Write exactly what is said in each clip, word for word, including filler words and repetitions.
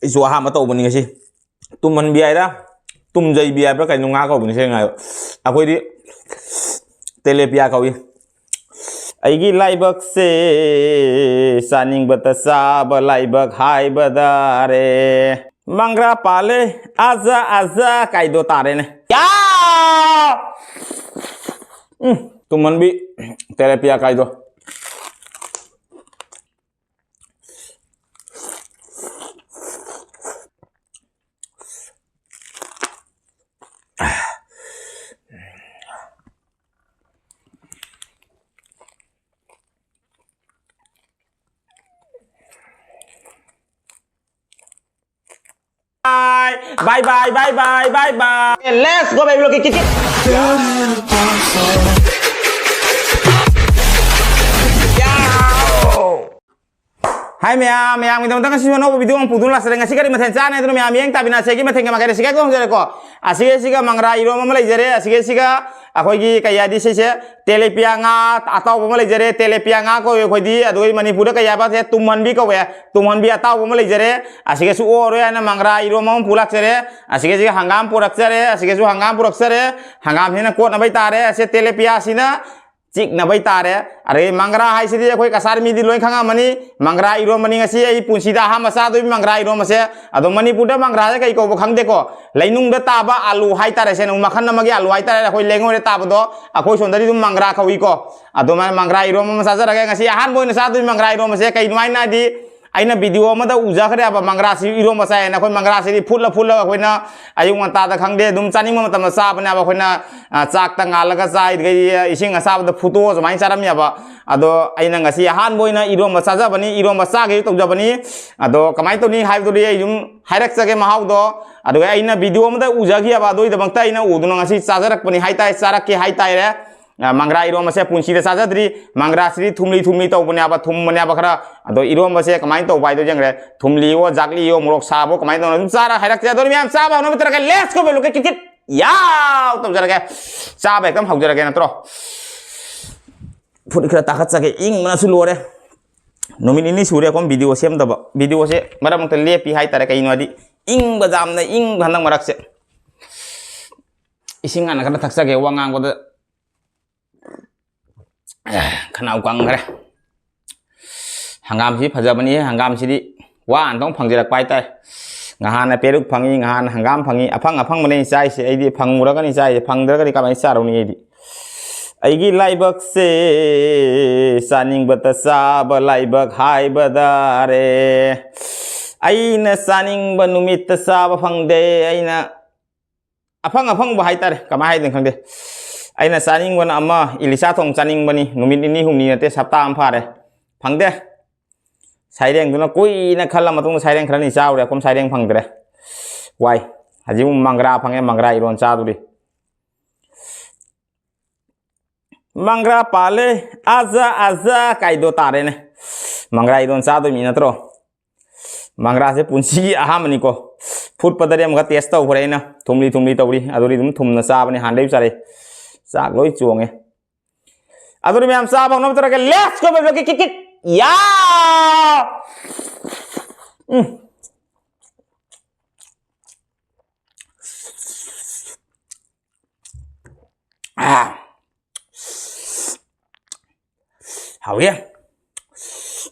ꯑꯩꯁꯨ ꯑꯍꯥꯟꯕ ꯇꯧꯕꯅꯤ ꯉꯁꯤ꯫ ꯇꯨꯝꯍꯟꯕꯤ ꯍꯥꯏꯔ, ꯇꯨꯝꯖꯩꯕꯤ ꯍꯥꯏꯕ꯭ꯔꯥ ꯀꯩꯅꯣ, ꯉꯥ ꯀꯧꯕꯅꯤ ꯁꯦꯡꯅ ꯍꯥꯏꯕ꯫ ꯑꯩꯈꯣꯏꯗꯤ ꯇꯦꯂꯦꯄꯤꯌꯥ ꯀꯧꯏ꯫ ꯑꯩꯒꯤ ꯂꯥꯏꯕꯛꯁꯦ ꯆꯥꯅꯤꯡꯕꯇ ꯆꯥꯕ ꯂꯥꯏꯕꯛ ꯍꯥꯏꯕꯗꯔꯦ꯫ ꯃꯪꯒ꯭ꯔꯥ ꯄꯥꯜꯂꯦ, ꯑꯖ ꯑꯖ ꯀꯥꯏꯗꯣ ꯇꯥꯔꯦꯅꯦ꯫ ꯌꯥ! ꯎꯝ, ꯇꯨꯝꯍꯟꯕꯤ ꯇꯦꯂꯦꯄꯤꯌꯥ ꯀꯥꯏꯗꯣ꯫ Bye bye, bye bye, bye bye. Let's go, baby, look, kick, kick. Hi ꯃꯌꯥꯝ, ꯃꯌꯥꯝꯒꯤꯗꯃꯛꯇ ꯉꯁꯤꯁꯨ ꯑꯅꯧꯕ video ꯑꯃ ꯄꯨꯗꯨꯅ ꯂꯥꯛꯆꯔꯦ꯫ ꯉꯁꯤ ꯀꯔꯤ ꯃꯊꯦꯜ ꯆꯥꯅꯤ ꯍꯥꯏꯗꯨꯅ ꯃꯌꯥꯝ ꯌꯦꯡ ꯇꯥꯕꯤꯅ ꯑꯁꯤꯒꯤ ꯃꯊꯦꯜꯒꯤ ꯃꯥꯏꯀꯩꯗ ꯁꯤꯒꯥꯏ ꯍꯧꯖꯔꯦꯀꯣ꯫ ꯑꯁꯤꯒꯤ ꯑꯁꯤꯒ ꯃꯪꯒ꯭ꯔꯥ ꯏꯔꯣꯝ ꯑꯃ ꯂꯩꯖꯔꯦ꯫ ꯑꯁꯤꯒꯤ ꯑꯁꯤꯒ ꯑꯩꯈꯣꯏꯒꯤ ꯀꯩ ꯍꯥꯏꯗꯤ ꯁꯤꯁꯦ ꯇꯦꯂꯦꯄꯤꯌꯥ ꯉꯥ ꯑꯇꯥꯎꯕ ꯑꯃ ꯂꯩꯖꯔꯦ꯫ ꯇꯦꯂꯦꯄꯤꯌꯥ ꯉꯥ ꯀꯧꯋꯦ ꯑꯩꯈꯣꯏꯗꯤ꯫ ꯑꯗꯨꯒ ꯃꯅꯤꯄꯨꯔꯗ ꯀꯩ ꯍꯥꯏꯕ ꯁꯦ ꯇꯨꯝꯍꯟꯕꯤ ꯀꯧꯋꯦ꯫ ꯇꯨꯝꯍꯟꯕꯤ ꯑꯇꯥꯎꯕ ꯑꯃ ꯂꯩꯖꯔꯦ꯫ ꯑꯁꯤꯒꯁꯨ ꯑꯣꯔꯣꯏ ꯍꯥꯏꯅ ꯃꯪꯒ꯭ꯔꯥ ꯏꯔꯣꯝ ꯑꯃ ꯄꯨ ꯂꯥꯛꯆꯔꯦ꯫ ꯑꯁꯤꯒꯁꯤꯒ ꯍꯪꯒꯥꯝ ꯄꯨꯔꯛꯆꯔꯦ꯫ ꯑꯁꯤꯒꯁꯨ ꯍꯪꯒꯥꯝ ꯄꯨꯔꯛꯆꯔꯦ꯫ ꯍꯪꯒꯥꯝꯁꯤꯅ ꯀꯣꯠꯅꯕꯩ ꯇꯥꯔꯦ꯫ ꯑꯁꯤ ꯇꯦꯂꯦꯄꯤꯌꯥꯁꯤꯅ ꯆꯤꯛꯅꯕꯩ ꯇꯥꯔꯦ꯫ ꯑꯗꯩ ꯃꯪꯒ꯭ꯔꯥ ꯍꯥꯏꯁꯤꯗꯤ ꯑꯩꯈꯣꯏ ꯀꯁꯥꯔ ꯃꯤꯗꯤ ꯂꯣꯏ ꯈꯪꯉꯝꯃꯅꯤ꯫ ꯃꯪꯒ꯭ꯔꯥ ꯏꯔꯣꯝꯕꯅꯤ ꯉꯁꯤ ꯑꯩ ꯄꯨꯟꯁꯤꯗ ꯑꯍꯥꯟꯕ ꯆꯥꯗꯣꯏꯕ ꯃꯪꯒ꯭ꯔꯥ ꯏꯔꯣꯝꯕꯁꯦ꯫ ꯑꯗꯣ ꯃꯅꯤꯄꯨꯔꯗ ꯃꯪꯒ꯭ꯔꯥꯁꯦ ꯀꯩ ꯀꯧꯕ ꯈꯪꯗꯦꯀꯣ꯫ ꯂꯩꯅꯨꯡꯗ ꯇꯥꯕ ꯑꯥꯂꯨ ꯍꯥꯏꯇꯥꯔꯦ꯫ ꯁꯦ ꯃꯈꯜ ꯑꯃꯒꯤ ꯑꯥꯂꯨ ꯍꯥꯏꯇꯥꯔꯦ꯫ ꯑꯩꯈꯣꯏ ꯂꯩꯉꯣꯏꯗ ꯇꯥꯕꯗꯣ ꯑꯩꯈꯣꯏ ꯁꯣꯝꯗꯗꯤ ꯑꯗꯨꯝ ꯃꯪꯒ꯭ꯔꯥ ꯀꯧꯏꯀꯣ꯫ ꯑꯗꯨꯃꯥꯏꯅ ꯃꯪꯒ꯭ꯔꯥ ꯏꯔꯣꯝꯕ ꯑꯃ ꯆꯥꯖꯔꯒꯦ꯫ ꯉꯁꯤ ꯑꯍꯥꯟꯕ ꯑꯣꯏꯅ ꯆꯥꯗꯣꯏꯕ ꯃꯪꯒ꯭ꯔꯥ ꯏꯔꯣꯝꯕꯁꯦ ꯀꯩꯅꯣ ꯍꯥꯏꯅꯗꯤ ꯑꯩꯅ video ꯑꯃꯗ ꯎꯖꯈ꯭ꯔꯦꯕ ꯃꯪꯒ꯭ꯔꯥꯁꯤ ꯏꯔꯣꯝꯕ ꯆꯥꯏꯅ꯫ ꯑꯩꯈꯣꯏ ꯃꯪꯒ꯭ꯔꯥꯁꯤꯗꯤ ꯐꯨꯠꯂ ꯐꯨꯠꯂꯒ ꯑꯩꯈꯣꯏꯅ ꯑꯌꯨꯛ ꯉꯟꯇꯥꯗ ꯈꯪꯗꯦ ꯑꯗꯨꯝ ꯆꯥꯅꯤꯡꯕ ꯃꯇꯝꯗ ꯆꯥꯕꯅꯦꯕ꯫ ꯑꯩꯈꯣꯏꯅ, ꯑ, ꯆꯥꯛꯇ ꯉꯥꯜꯂꯒ ꯆꯥꯏꯗꯒꯤ ꯏꯁꯤꯡ ꯑꯁꯥꯕꯗ ꯐꯨꯠꯇꯣꯛꯑ ꯁꯨꯃꯥꯏꯅ ꯆꯥꯔꯝꯃꯦꯕ꯫ ꯑꯗꯣ ꯑꯩꯅ ꯉꯁꯤ ꯑꯍꯥꯟꯕ ꯑꯣꯏꯅ ꯏꯔꯣꯝꯕ ꯆꯥꯖꯕꯅꯤ, ꯏꯔꯣꯝꯕ ꯆꯥꯒꯦꯁꯨ ꯇꯧꯖꯕꯅꯤ꯫ ꯑꯗꯣ ꯀꯃꯥꯏꯅ ꯇꯧꯅꯤ ꯍꯥꯏꯕꯗꯨꯗꯤ ꯑꯩ ꯑꯗꯨꯝ ꯍꯥꯏꯔꯛꯆꯒꯦ ꯃꯍꯥꯎꯗꯣ꯫ ꯑꯗꯨꯒ ꯑꯩꯅ video ꯑꯃꯗ ꯎꯖꯈꯤꯑꯕ, ꯑꯗꯨꯒꯤꯗꯃꯛꯇ ꯑꯩꯅ ꯎꯗꯨꯅ ꯉꯁꯤ ꯆꯥꯖꯔꯛꯄꯅꯤ ꯍꯥꯏꯇꯥꯔꯦ, ꯆꯥꯔꯛꯀꯦ ꯍꯥꯏꯇꯥꯔꯦ꯫ ꯑ, ꯃꯪꯒ꯭ꯔꯥ ꯏꯔꯣꯝꯕꯁꯦ ꯄꯨꯟꯁꯤꯗ ꯆꯥꯖꯗ꯭ꯔꯤ꯫ ꯃꯪꯒ꯭ꯔꯥꯁꯤꯗꯤ ꯊꯨꯝꯂꯤ ꯊꯨꯝꯂꯤ ꯇꯧꯕꯅꯦꯕ, ꯊꯨꯝꯕꯅꯦꯕ ꯈꯔ꯫ ꯑꯗꯣ ꯏꯔꯣꯝꯕꯁꯦ ꯀꯃꯥꯏꯅ ꯇꯧꯕ ꯍꯥꯏꯗꯣ ꯌꯦꯡꯈ꯭ꯔꯦ꯫ ꯊꯨꯝꯂꯤꯌꯣ, ꯖꯥꯛꯂꯤꯌꯣ, ꯃꯣꯔꯣꯛ ꯁꯥꯕꯣ ꯀꯃꯥꯏꯅ ꯇꯧꯅ ꯑꯗꯨꯝ ꯆꯥꯔ ꯍꯥꯏꯔꯛꯀꯦ꯫ ꯑꯗꯣ ꯃꯌꯥꯝ ꯆꯥꯕ ꯍꯧꯅꯕ ꯇꯧꯔꯒ let's go, value, kit, kit, kit. ꯌꯥꯎ ꯇꯧꯖꯔꯒꯦ꯫ ꯆꯥꯕ ꯍꯦꯛꯇ ꯍꯧꯖꯔꯒꯦ ꯅꯠꯇ꯭ꯔꯣ? ꯐꯨꯠ ꯈꯔ ꯇꯥꯈꯠꯆꯒꯦ, ꯏꯪꯕꯅꯁꯨ ꯂꯣꯏꯔꯦ꯫ ꯅꯨꯃꯤꯠ ꯅꯤꯅꯤ ꯁꯨꯔꯦ ꯑꯩꯈꯣꯏ ꯚꯤꯗꯤꯑꯣ ꯁꯦꯝꯗꯕ꯫ ꯚꯤꯗꯤꯑꯣꯁꯦ ꯃꯔꯛ ꯃꯔꯛꯇ ꯂꯦꯞꯄꯤ ꯍꯥꯏꯇꯥꯔꯦ꯫ ꯀꯩꯅꯣ ꯍꯥꯏꯗꯤ, ꯏꯪꯕ, ꯌꯥꯝꯅ ꯏꯪꯕ ꯍꯟꯗꯛ ꯃꯔꯛꯁꯦ꯫ ꯏꯁꯤꯡ ꯍꯥꯟꯅ ꯈꯔ ꯊꯛꯆꯒꯦ ꯋꯥ ꯉꯥꯡꯕꯗ꯫ ꯈꯅꯥꯎ ꯀꯪꯈ꯭ꯔꯦ꯫ ꯍꯪꯒꯥꯝꯁꯤ ꯐꯖꯕꯅꯤ꯫ ꯍꯪꯒꯥꯝꯁꯤꯗꯤ ꯋꯥꯅ ꯑꯗꯨꯝ ꯐꯪꯖꯔꯛꯄ ꯍꯥꯏꯇꯥꯔꯦ꯫ ꯉꯍꯥꯟꯅ ꯄꯦꯔꯨꯛ ꯐꯪꯉꯤ, ꯉꯍꯥꯟꯅ ꯍꯪꯒꯥꯝ ꯐꯪꯉꯤ꯫ ꯑꯐꯪ ꯑꯐꯪꯕꯅꯦ ꯑꯩꯅ ꯆꯥꯏꯁꯦ꯫ ꯑꯩꯗꯤ ꯐꯪꯉꯨꯔꯒꯅꯤ ꯆꯥꯏꯁꯦ, ꯐꯪꯗ꯭ꯔꯒꯗꯤ ꯀꯃꯥꯏꯅ ꯆꯥꯔꯨꯅꯤ? ꯑꯩꯗꯤ ꯑꯩꯒꯤ ꯂꯥꯏꯕꯛꯁꯦ ꯆꯥꯅꯤꯡꯕꯇ ꯆꯥꯕ ꯂꯥꯏꯕꯛ ꯍꯥꯏꯕꯗꯥꯔꯦ꯫ ꯑꯩꯅ ꯆꯥꯅꯤꯡꯕ ꯅꯨꯃꯤꯠꯇ ꯆꯥꯕ ꯐꯪꯗꯦ꯫ ꯑꯩꯅ ꯑꯐꯪ ꯑꯐꯪꯕ ꯍꯥꯏꯇꯥꯔꯦ, ꯀꯃꯥꯏ ꯍꯥꯏꯗꯣꯏꯅꯣ ꯈꯪꯗꯦ꯫ ꯑꯩꯅ ꯆꯥꯅꯤꯡꯕꯅ ꯑꯃ, ꯏꯂꯤꯁꯥ ꯊꯣꯡ ꯆꯥꯅꯤꯡꯕꯅꯤ꯫ ꯅꯨꯃꯤꯠ ꯅꯤꯅꯤ ꯍꯨꯝꯅꯤ ꯅꯠꯇꯦ, ꯍꯞꯇꯥ ꯑꯃ ꯐꯥꯔꯦ, ꯐꯪꯗꯦ꯫ ꯁꯥꯏꯔꯦꯡꯗꯨꯅ ꯀꯨꯏꯅ ꯈꯜꯂ ꯃꯇꯨꯡꯗ ꯁꯥꯏꯔꯦꯡ ꯈꯔꯅꯤ ꯆꯥꯎꯔꯦ, ꯑꯩꯈꯣꯏ ꯁꯥꯏꯔꯦꯡ ꯐꯪꯗ꯭ꯔꯦ꯫ ꯋꯥꯏ꯫ ꯍꯧꯖꯤꯛ ꯑꯃꯨꯛ ꯃꯪꯒ꯭ꯔꯥ ꯐꯪꯉꯦ, ꯃꯪꯒ꯭ꯔꯥ ꯏꯔꯣꯟ ꯆꯥꯗꯣꯔꯤ꯫ ꯃꯪꯒ꯭ꯔꯥ ꯄꯥꯜꯂꯦ, ꯑꯖꯥ ꯑꯖꯥ ꯀꯥꯏꯗꯣ ꯇꯥꯔꯦꯅꯦ꯫ ꯃꯪꯒ꯭ꯔꯥ ꯏꯔꯣꯟ ꯆꯥꯗꯣꯏ ꯃꯤ ꯅꯠꯇ꯭ꯔꯣ? ꯃꯪꯒ꯭ꯔꯥꯁꯦ ꯄꯨꯟꯁꯤꯒꯤ ꯑꯍꯥꯟꯕꯅꯤꯀꯣ꯫ ꯐꯨꯠꯄꯗꯗꯤ ꯑꯃꯨꯛꯀ ꯇꯦꯁ ꯇꯧꯈ꯭ꯔꯦ ꯑꯩꯅ꯫ ꯊꯨꯝꯂꯤ ꯊꯨꯝꯂꯤ ꯇꯧꯔꯤ꯫ ꯑꯗꯨꯗꯤ ꯑꯗꯨꯝ ꯊꯨꯝꯅ ꯆꯥꯕꯅꯤ, ꯍꯥꯟꯅꯗꯩ ꯆꯥꯔꯛꯏ꯫ ꯆꯥꯛ ꯂꯣꯏ ꯆꯣꯡꯉꯦ꯫ ꯑꯗꯨꯗꯤ ꯃꯌꯥꯝ ꯆꯥꯕ ꯍꯧꯅꯕ ꯇꯧꯔꯒꯦ꯫ Let's go, baby, kick, kick, kick. ꯌꯥ! ꯎꯝ꯫ ꯑꯥ꯫ ꯍꯥꯎꯋꯦ꯫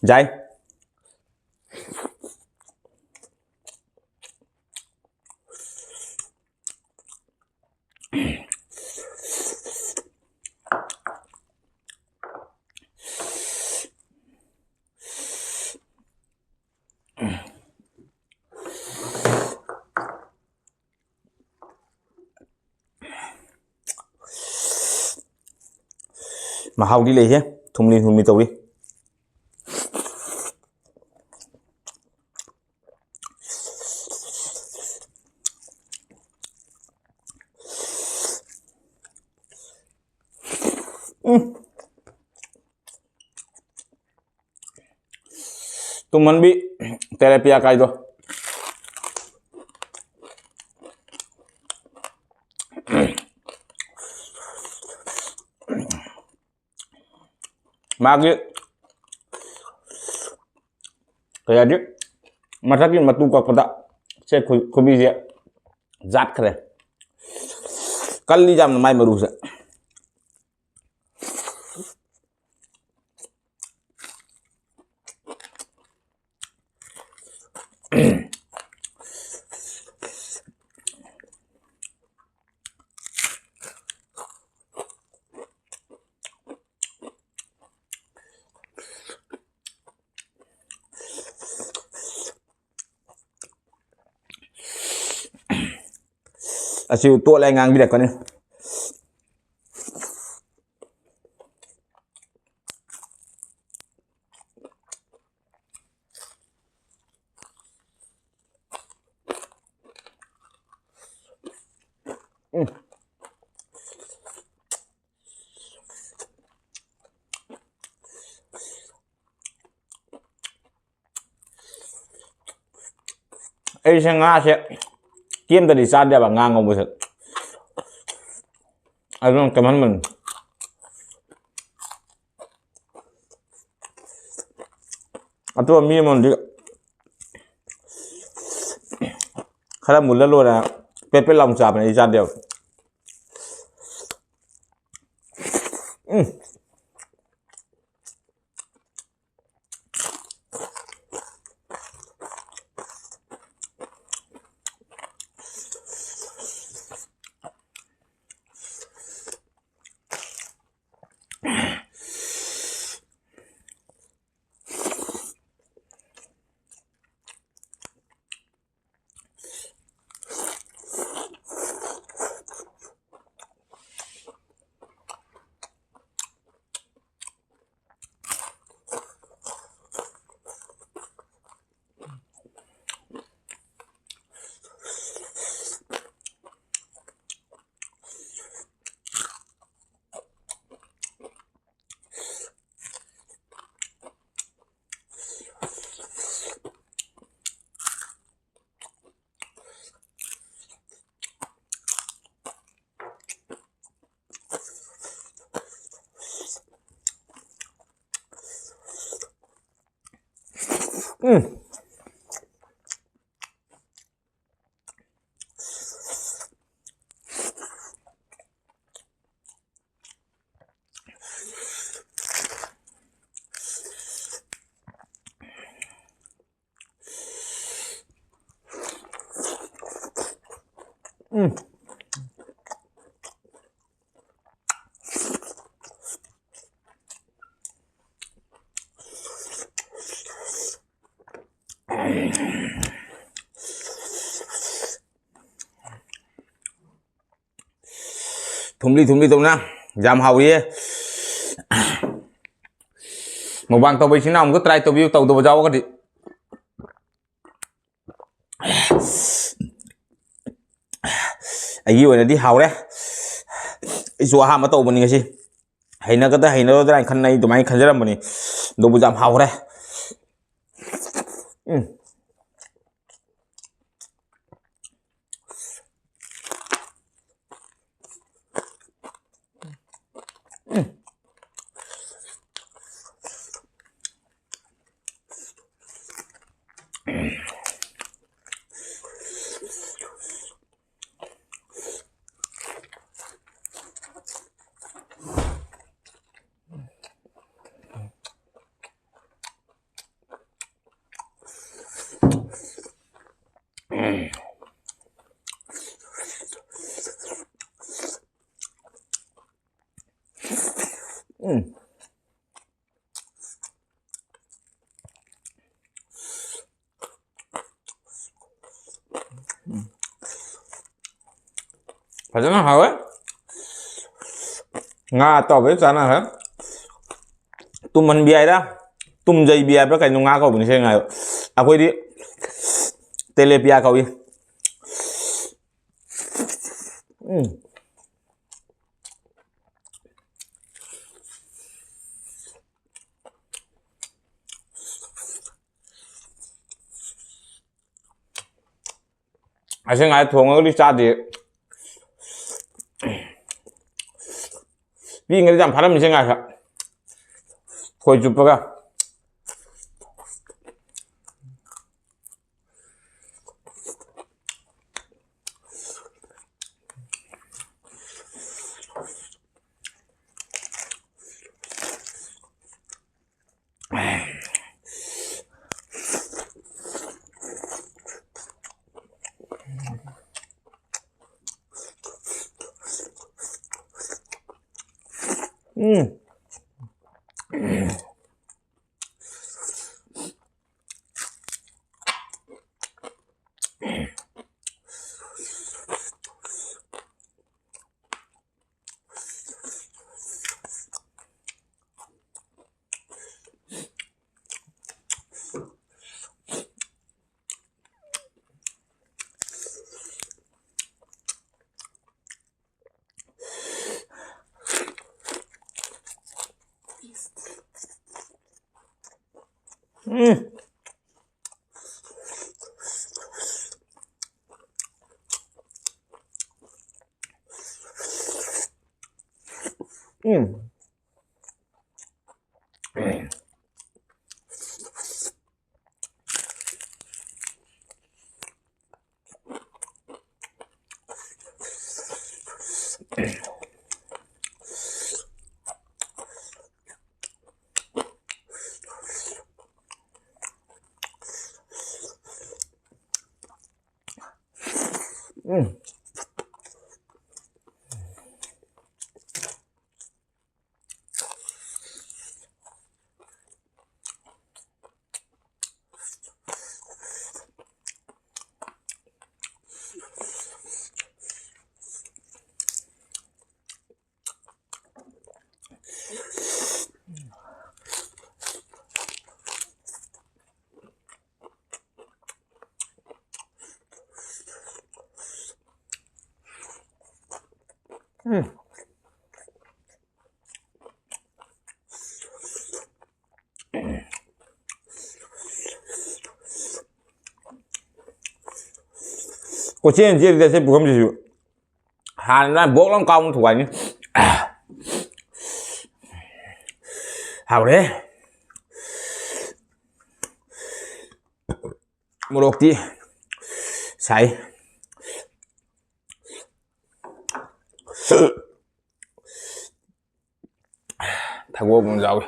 ꯌꯥꯏ꯫ ꯃꯍꯥꯎꯗꯤ ꯂꯩꯍꯦ꯫ ꯊꯨꯝꯂꯤ ꯊꯨꯝꯂꯤ ꯇꯧꯏ꯫ ꯎꯝ꯫ ꯇꯨꯝꯍꯟꯕꯤ, ꯇꯦꯂꯦꯄꯤꯌꯥ ꯀꯥꯏꯗꯣ꯫ ꯃꯥꯒꯤ ꯀꯩ ꯍꯥꯏꯗꯤ, ꯃꯊꯛꯀꯤ ꯃꯇꯨ ꯀꯛꯄꯗ ꯁꯦ ꯈꯨ-, ꯈꯨꯕꯤꯁꯦ ꯌꯥꯠꯈ꯭ꯔꯦ꯫ ꯀꯜꯂꯤ ꯌꯥꯝꯅ ꯃꯥꯏ ꯃꯔꯨꯁꯦ꯫ ꯑꯁꯤ ꯇꯣꯠꯂꯦ ꯉꯥꯡꯕꯤꯔꯛꯀꯅꯤ꯫ ꯎꯝ꯫ ꯑꯩꯁꯦ ꯉꯥꯁꯦ ꯀꯦꯝꯇꯗꯤ ꯆꯥꯗꯦꯕ, ꯉꯥ ꯉꯧꯕꯁꯦ꯫ ꯑꯗꯨꯅ ꯀꯦꯝꯍꯟꯕꯅꯤ꯫ ꯑꯇꯣꯞꯄ ꯃꯤ ꯑꯃꯅꯗꯤ ꯈꯔ ꯃꯨꯜꯂ ꯂꯣꯏꯔꯦ, ꯄꯦꯠ ꯄꯦꯠ ꯂꯥꯎꯅ ꯆꯥꯕꯅꯦ, ꯑꯩ ꯆꯥꯗꯦꯕ꯫ ꯎꯝ꯫ ꯎꯝ꯫ ꯎꯝ꯫ ꯊꯨꯝꯂꯤ ꯊꯨꯝꯂꯤ ꯇꯧꯅ ꯌꯥꯝ ꯍꯥꯎꯔꯤꯌꯦ꯫ ꯃꯨꯛꯕꯥꯡ ꯇꯧꯕ ꯏꯆꯤꯟ ꯏꯅꯥꯎ ꯑꯃꯨꯛꯇ try ꯇꯧꯕꯤꯌꯨ, ꯇꯧꯗꯕ ꯌꯥꯎꯔꯒꯗꯤ꯫ ꯑꯩꯒꯤ ꯑꯣꯏꯅꯗꯤ ꯍꯥꯎꯔꯦ꯫ ꯑꯩꯁꯨ ꯑꯍꯥꯟꯕ ꯇꯧꯕꯅꯤ ꯉꯁꯤ꯫ ꯍꯩꯅꯒꯗ꯭ꯔꯥ ꯍꯩꯅꯔꯣꯏꯗ꯭ꯔꯥ ꯍꯥꯏꯅ ꯈꯟ-, ꯑꯩ ꯑꯗꯨꯃꯥꯏꯅ ꯈꯟꯖꯔꯝꯕꯅꯤ꯫ ꯑꯗꯨꯕꯨ ꯌꯥꯝ ꯍꯥꯎꯔꯦ꯫ ꯎꯝ꯫ ꯎꯝ꯫ ꯐꯖꯅ ꯍꯥꯎꯋꯦ꯫ ꯉꯥ ꯑꯇꯥꯎꯕ ꯆꯥꯅꯈ꯭ꯔꯦ꯫ ꯇꯨꯝꯍꯟꯕꯤ ꯍꯥꯏꯔ, ꯇꯨꯝꯖꯩꯕꯤ ꯍꯥꯏꯕ꯭ꯔꯥ ꯀꯩꯅꯣ, ꯉꯥ ꯀꯧꯕꯅꯤ ꯁꯦꯡꯅ ꯍꯥꯏꯕ꯫ ꯑꯩꯈꯣꯏꯗꯤ ꯇꯦꯂꯦꯄꯤꯌꯥ ꯀꯧꯏ꯫ ꯎꯝ꯫ ꯑꯁꯦꯡ ꯍꯥꯏ ꯊꯣꯡꯉꯒꯗꯤ ꯆꯥꯗꯦ꯫ ꯄꯤꯛꯏꯉꯩꯗ ꯌꯥꯝ ꯐꯥꯔꯝꯃꯤꯁꯦ ꯉꯥꯏꯈ꯫ ꯈꯣꯏ ꯆꯨꯞꯄꯒ꯫ ꯎꯝ꯫ ꯎꯝ꯫ ꯎꯝ꯫ ꯎꯝ꯫ ꯎꯝ꯫ ꯀꯣꯏꯆꯦꯟ ꯆꯦꯜꯂꯤꯗ ꯁꯤ ꯄꯨꯈꯝꯁꯤꯁꯨ꯫ ꯍꯥꯟꯅ ꯕꯣꯛ ꯂꯥꯎ ꯀꯥꯎꯅ ꯊꯨꯒꯥꯏꯅꯤ꯫ ꯍꯥꯎꯔꯦ꯫ ꯃꯣꯔꯣꯛꯇꯤ ꯁꯥꯏ꯫ ꯊꯒꯣꯛ ꯑꯃ ꯌꯥꯎꯏ꯫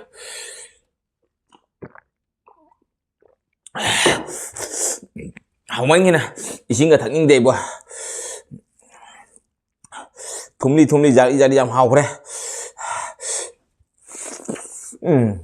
ꯍꯥꯎꯃꯟꯈꯤꯅ ꯏꯁꯤꯡꯒ ꯊꯛꯅꯤꯡꯗꯦ ꯏꯕꯣ꯫ ꯊꯨꯝꯂꯤ ꯊꯨꯝꯂꯤ ꯖꯥꯂꯤ ꯖꯥꯂꯤ ꯌꯥꯝ ꯍꯥꯎꯈ꯭ꯔꯦ꯫ ꯎꯝ꯫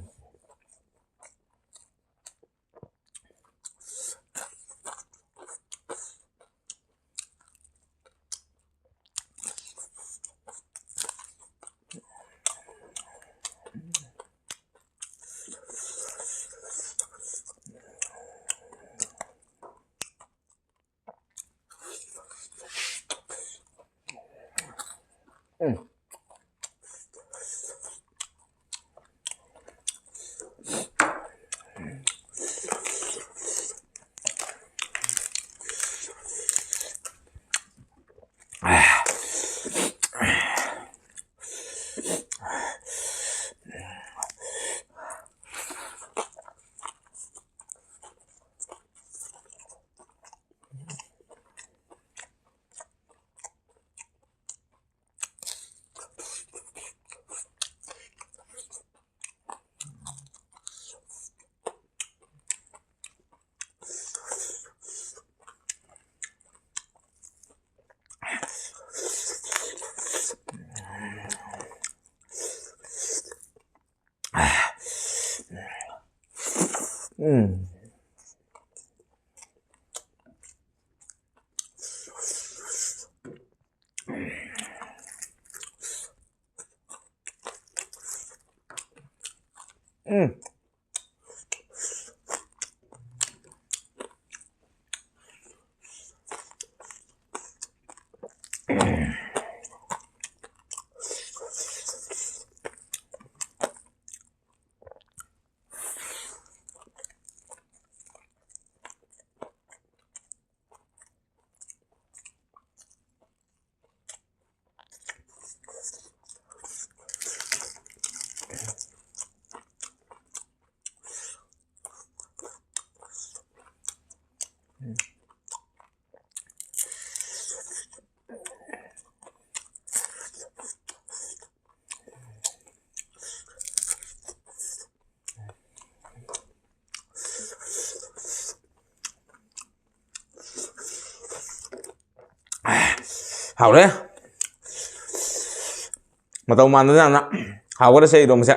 ꯎꯝ꯫ ꯎꯝ꯫ ꯎꯝ꯫ ꯍꯥꯎꯔꯦ꯫ ꯃꯇꯧ ꯃꯥꯟꯗꯅ ꯌꯥꯝꯅ ꯍꯥꯎꯒꯗꯧꯔꯦ ꯏꯔꯣꯝꯕꯁꯦ꯫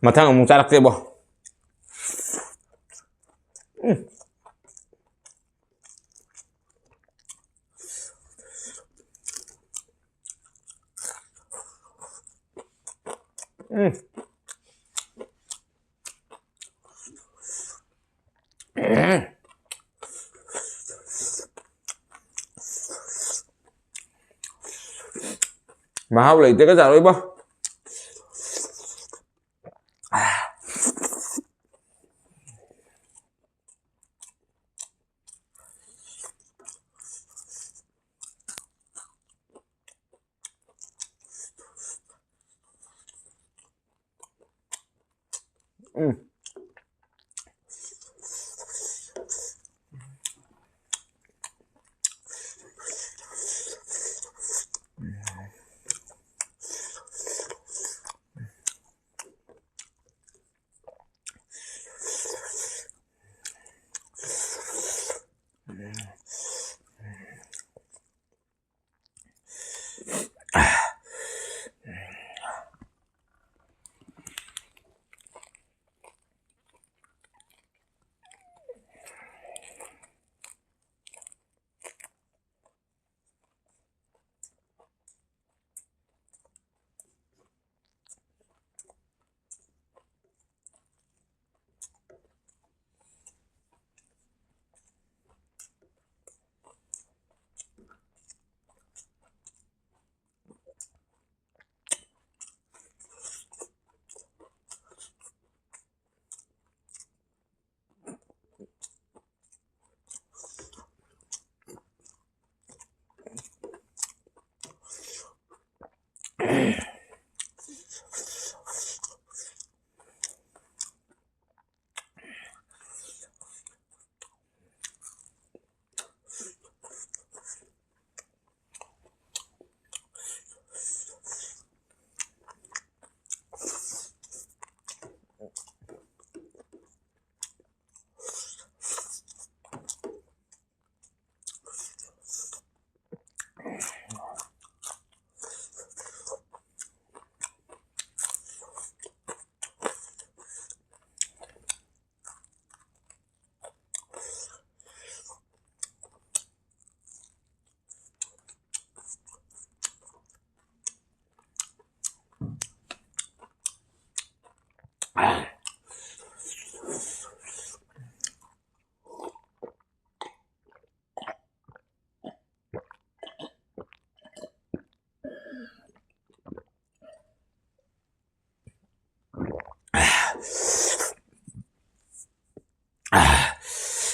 ꯃꯊꯪ ꯑꯃꯨꯛ ꯆꯥꯔꯛꯀꯦꯕꯣ꯫ ꯎꯝ꯫ ꯎꯝ꯫ ꯎꯝ꯫ ꯃꯍꯥꯎ ꯂꯩꯇꯦꯒ ꯆꯥꯔꯣꯏꯕꯣ꯫ ꯎꯝ꯫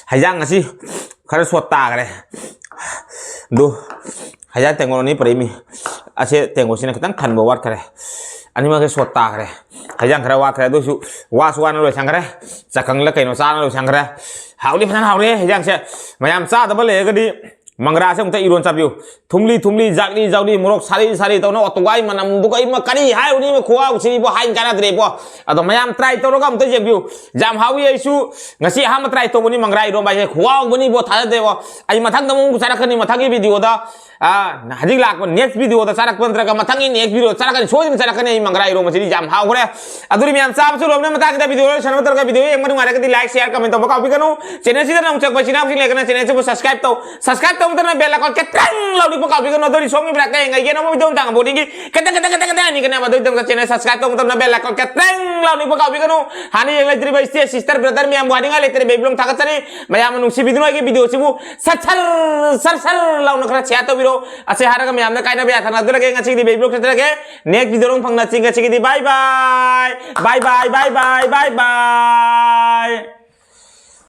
ꯍꯩꯖꯥꯡ ꯉꯁꯤ ꯈꯔ ꯁꯣꯠ ꯇꯥꯈ꯭ꯔꯦ꯫ ꯑꯗꯨ ꯍꯩꯖꯥꯡ ꯇꯦꯡꯀꯣꯠ ꯑꯅꯤ ꯄꯨꯔꯛꯏꯃꯤ꯫ ꯑꯁꯦ ꯇꯦꯡꯀꯣꯠꯁꯤꯅ ꯈꯤꯇꯪ ꯈꯟꯕ ꯋꯥꯠꯈ꯭ꯔꯦ꯫ ꯑꯅꯤꯃꯛꯁꯦ ꯁꯣꯠ ꯇꯥꯈ꯭ꯔꯦ꯫ ꯍꯩꯖꯥꯡ ꯈꯔ ꯋꯥꯠꯈ꯭ꯔꯦ꯫ ꯑꯗꯨꯏꯁꯨ ꯋꯥꯁꯨ ꯋꯥꯅ ꯂꯣꯏꯁꯟꯈ꯭ꯔꯦ꯫ ꯆꯀꯪꯂ ꯀꯩꯅꯣ ꯆꯥꯅ ꯂꯣꯏꯁꯟꯈ꯭ꯔꯦ꯫ ꯍꯥꯎꯗꯤ ꯐꯖꯅ ꯍꯥꯎꯔꯦ ꯍꯩꯖꯥꯡꯁꯦ꯫ ꯃꯌꯥꯝ ꯆꯥꯗꯕ ꯂꯩꯔꯒꯗꯤ ꯃꯪꯒ꯭ꯔꯥꯁꯦ ꯑꯃꯨꯛꯇ ꯏꯔꯣꯟ ꯆꯥꯕꯤꯌꯨ꯫ ꯊꯨꯝꯂꯤ ꯊꯨꯝꯂꯤ, ꯖꯥꯛꯂꯤ ꯖꯥꯎꯂꯤ, ꯃꯣꯔꯣꯛ ꯁꯥꯔꯤ ꯁꯥꯔꯤ ꯇꯧꯅ ꯑꯣꯇꯣꯒꯥꯏ ꯃꯅꯝꯗꯨꯒ ꯏꯃ ꯀꯔꯤ ꯍꯥꯏꯔꯨꯅꯤ, ꯏꯃ ꯈꯨꯍꯥꯎꯁꯤꯗꯤꯕꯣ ꯍꯥꯏ ꯀꯥꯟꯅꯗ꯭ꯔꯦꯕꯣ꯫ ꯑꯗꯣ ꯃꯌꯥꯝ try ꯇꯧꯔꯒ ꯑꯃꯨꯛꯇ ꯌꯦꯡꯕꯤꯌꯨ꯫ ꯌꯥꯝ ꯍꯥꯎꯏ꯫ ꯑꯩꯁꯨ ꯉꯁꯤ ꯑꯍꯥꯟꯕ try ꯇꯧꯕꯅꯤ ꯃꯪꯒ꯭ꯔꯥ ꯏꯔꯣꯟꯕ ꯍꯥꯏꯁꯦ꯫ ꯈꯨꯍꯥꯎꯕꯅꯤꯕꯣ, ꯊꯥꯖꯗꯦꯕꯣ꯫ ꯑꯩ ꯃꯊꯪꯗ ꯑꯃꯨꯛ ꯆꯥꯔꯛꯀꯅꯤ, ꯃꯊꯪꯒꯤ video ꯗ꯫ ꯑꯥ, ꯍꯧꯖꯤꯛ ꯂꯥꯛꯄ next video ꯗ ꯆꯥꯔꯛꯄ ꯅꯠꯇ꯭ꯔꯒ ꯃꯊꯪꯒꯤ next video ꯗ ꯆꯥꯔꯛꯀꯅꯤ꯫ ꯑꯩ ꯃꯪꯒ꯭ꯔꯥ ꯏꯔꯣꯟꯕꯁꯤꯗꯤ ꯌꯥꯝ ꯍꯥꯎꯈ꯭ꯔꯦ꯫ ꯑꯗꯨꯗꯤ ꯃꯌꯥꯝ ꯆꯥꯕꯁꯨ ꯂꯣꯏꯕꯅ ꯃꯇꯥꯡꯁꯤꯗ video ꯂꯣꯏꯁꯟꯅꯕ ꯅꯠꯇ꯭ꯔꯒ video ꯌꯦꯡꯕ ꯅꯨꯡꯉꯥꯏꯔꯒꯗꯤ like, share, comment ꯇꯧꯕ ꯀꯥꯎꯕꯤꯒꯅꯨ꯫ Channel ꯁꯤꯗ ꯅꯧꯅ ꯆꯪꯕ ꯏꯆꯤꯟ ꯏꯅꯥꯎꯁꯤꯡ ꯂꯩꯔꯒꯅ channel ꯁꯤꯕꯨ subscribe ꯇꯧ꯫ Subscribe ꯇꯧꯕ ꯅꯠꯇꯅ bell icon ꯈꯤꯇꯪ ꯂꯥꯎꯅꯤꯛꯄ ꯀꯥꯎꯕꯤꯒꯅꯨ꯫ ꯑꯗꯨꯗꯤ ꯁꯣꯝꯒꯤ ꯃꯅꯥꯛꯇ ꯌꯦꯡꯉꯒꯦ ꯑꯅꯧꯕ video ꯑꯃ ꯇꯥꯡ ꯕꯣꯔꯗꯤꯡꯒꯤ ꯈꯤꯇꯪ, ꯈꯤꯇꯪ, ꯈꯤꯇꯪ, ꯈꯤꯇꯪ ꯑꯅꯤ ꯀꯅꯥ ꯑꯗꯨꯒꯤ ꯃꯇꯝꯗ channel subscribe ꯇꯧꯕ ꯃꯇꯝꯗ bell icon ꯈꯤꯇꯪ ꯂꯥꯎꯅꯤꯛꯄ ꯀꯥꯎꯕꯤꯒꯅꯨ꯫ ꯍꯥꯟꯅ ꯌꯦꯡꯂꯛꯇ꯭ꯔꯤꯕ ꯏꯆꯦ, sister, brother ꯃꯌꯥꯝꯕꯨ ꯍꯥꯏꯅꯤꯡꯉꯥꯏ ꯂꯩꯇ꯭ꯔꯦ, ꯕꯦꯕꯤ ꯕ꯭ꯂꯣꯛ ꯊꯥꯒꯠꯆꯔꯤ꯫ ꯃꯌꯥꯝꯅ ꯅꯨꯡꯁꯤꯕꯤꯗꯨꯅ ꯑꯩꯒꯤ video ꯁꯤꯕꯨ ꯁꯠ ꯁꯔ, ꯁꯔ ꯁꯔ ꯂꯥꯎꯅ ꯈꯔ share ꯇꯧꯕꯤꯔꯣ꯫ ꯑꯁꯤ ꯍꯥꯏꯔꯒ ꯃꯌꯥꯝꯅ ꯀꯥꯏꯅꯕ ꯌꯥꯊꯪ ꯅꯥꯖꯔꯒꯦ꯫ ꯉꯁꯤꯒꯤꯗꯤ ꯕꯦꯕꯤ ꯕ꯭ꯂꯣꯛ ꯆꯠꯆꯔꯒꯦ꯫ Next video ꯗ ꯑꯃꯨꯛ ꯐꯪꯅꯁꯤ꯫ ꯉꯁꯤꯒꯤꯗꯤ bye bye꯫ Bye bye, bye bye, bye bye꯫